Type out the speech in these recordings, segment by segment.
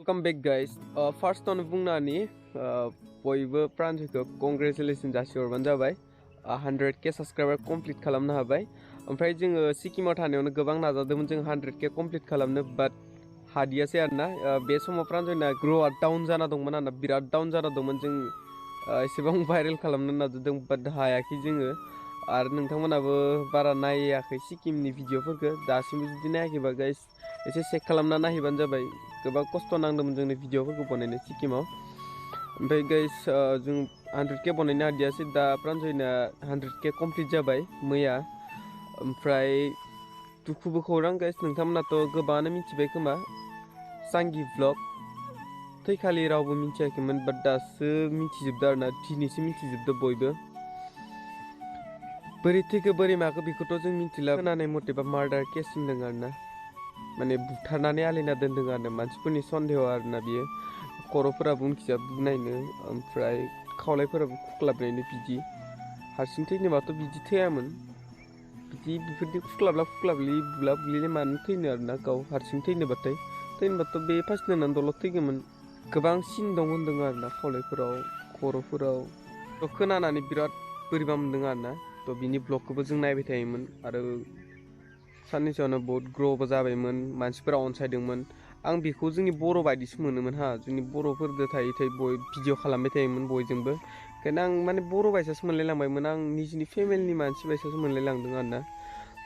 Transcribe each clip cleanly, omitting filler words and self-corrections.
Welcome back guys. First on बुंनानि बयबो प्रान्जयखौ congratulations जासिहरबानो जाबाय 100k subscriber complete खालामनो हाबाय ओमफ्राय जोङो सिक्किमाव थानायावनो गोबां नाजादोंमोन जों 100k complete खालामनो but हादियासै आरोना बे समाव प्रान्जयना ग्र'आ डाउन जाना दंमोन आरोना बिराद डाउन जाना दंमोन जों एसेबां भाइरेल खालामनो नाजादों but हायाखै जोङो आरो नोंथांमोनाबो बारा नायाखै सिक्किमनि भिडिअफोरखौ दासिमबो जुदि नायाखैबा गाइस एसे चेक खालामना नायहैबानो जाबाय गोबां खस्थ' नांदोंमोन जोंनि भिडिअफोरखौ बनायनो सिक्किमाव ओमफ्राय गाइस जों 100k बनायनो हादियासै दा प्रान्जयना 100k कमप्लिट जाबाय मैया ओमफ्राय दुखुबो खौरां गाइस नोंथांमोनाथ' गोबाङानो मिथिबाय खोमा सांगि व्लग थैखालि रावबो मिथियाखैमोन बाट दासो मिथिजोबदो आरोना दिनैसो मिथिजोबदो बयबो बोरै थैखो बोरै माखो बेखौथ' जों मिथिला खोनानाय मथेबा मार्डार केस होनदों आरोना माने बुथारनानै आलायना दोनदों आरो मानसिफोरनि सन्देह आरोना बियो खर'फोराबो उनखिजा बुनायनो ओमफ्राय खावलायफोराबो खुख्लाबनायनो बिदि हारसिं थैनोबाथ' बिदि थैयामोन बिदि बेफोरदि खुख्लाबलि बुला बुलिलाय मानो थैनो आरोना गाव हारसिं थैनोबाथ' बे फार्स्ट होनानै दलद थैगौमोन गोबां सिन दं होनदों आरोना खावलायफोराव खर'फोराव थ' खोनानानै बिराद बोरैबा मोनदों आरोना थ' बिनि ब्लगखौबो जों नायबाय थायोमोन आरो साननैसोआवनो बहुत ग्र'बो जाबायमोन मानसिफोरा अनसायदोंमोन आं बेखौ जोंनि बर' बायदिसो मोनोमोन हा जोंनि बर'फोरजों थायै भिडिअ खालामबाय थायोमोन बयजोंबो ओंखायनो आं माने बर' बायसासो मोनलायलांबायमोन आं निजिनि फेमिलिनि मानसि बायसासो मोनलायलांदों आरोना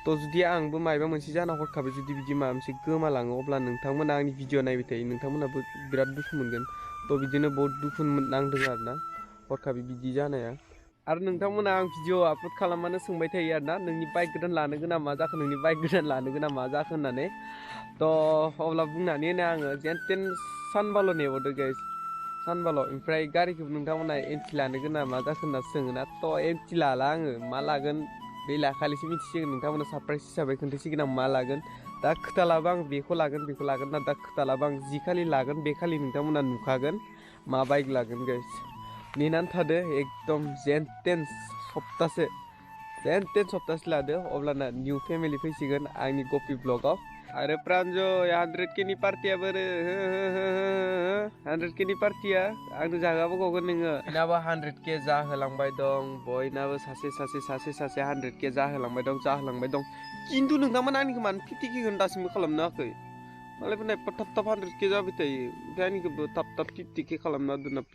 थ' जुदि आंबो मायबा मोनसे जाना हरखाबै जुदि बिदि माबा मोनसे गोमालाङो अब्ला नोंथांमोना आंनि भिडिअ नायबाय थायो नोंथांमोनाबो बिराद दुखु मोनगोन थ' बिदिनो बहुत दुखु नांदों आरोना हरखाबै बिदि जानाया आरो नोंथांमोना आं भिडिअ आपल'ड खालामबानो सोंबाय थायो आरोना नोंनि बाइक गोदान लानो गोनां मा जाखो नोंनि बाइक गोदान लानो गोनां मा जाखो होननानै थ' अब्ला बुंनानै होनो आङो जेन तेन सानबाल' नेबावदो गाइस सानबाल' ओमफ्राय गारिखौ नोंथांमोना एन्टि लानो गोनां मा जाखो होनना सोङोना थ' एन्टि लाला आङो मा लागोन बे लाखालिसो मिथिसिगोन नोंथांमोना सारप्राइज हिसाबै खोन्थासिगोन आं मा लागोन दा खोथालाबा आं बेखौ लागोन ना दा खोथालाबा आं जि खालि लागोन बे खालि नोंथांमोना नुखागोन मा बाइक लागोन गाइस नेनानै थादो एकदम जेन तेन सप्तासे लादो अब्लाना निउ फेमिलि फैसिगोन आंनि गपि ब्लगाव आरो प्रान्जय 100k नि पार्टिया बोरो 100k नि पार्टिया आंनो जागाबो गगोन नोङो बयनाबो 100k जाहोलांबाय दं बयनाबो सासे 100k जाहोलांबाय दं खिन्थु नोंथांमोन आंनिखौ मानो 50k दासिमबो खालामनो हायाखै मालायफोरना थाब 100k जाबाय थायो ओमफ्राय आंनिखौबो थाब 50k खालामना दोनना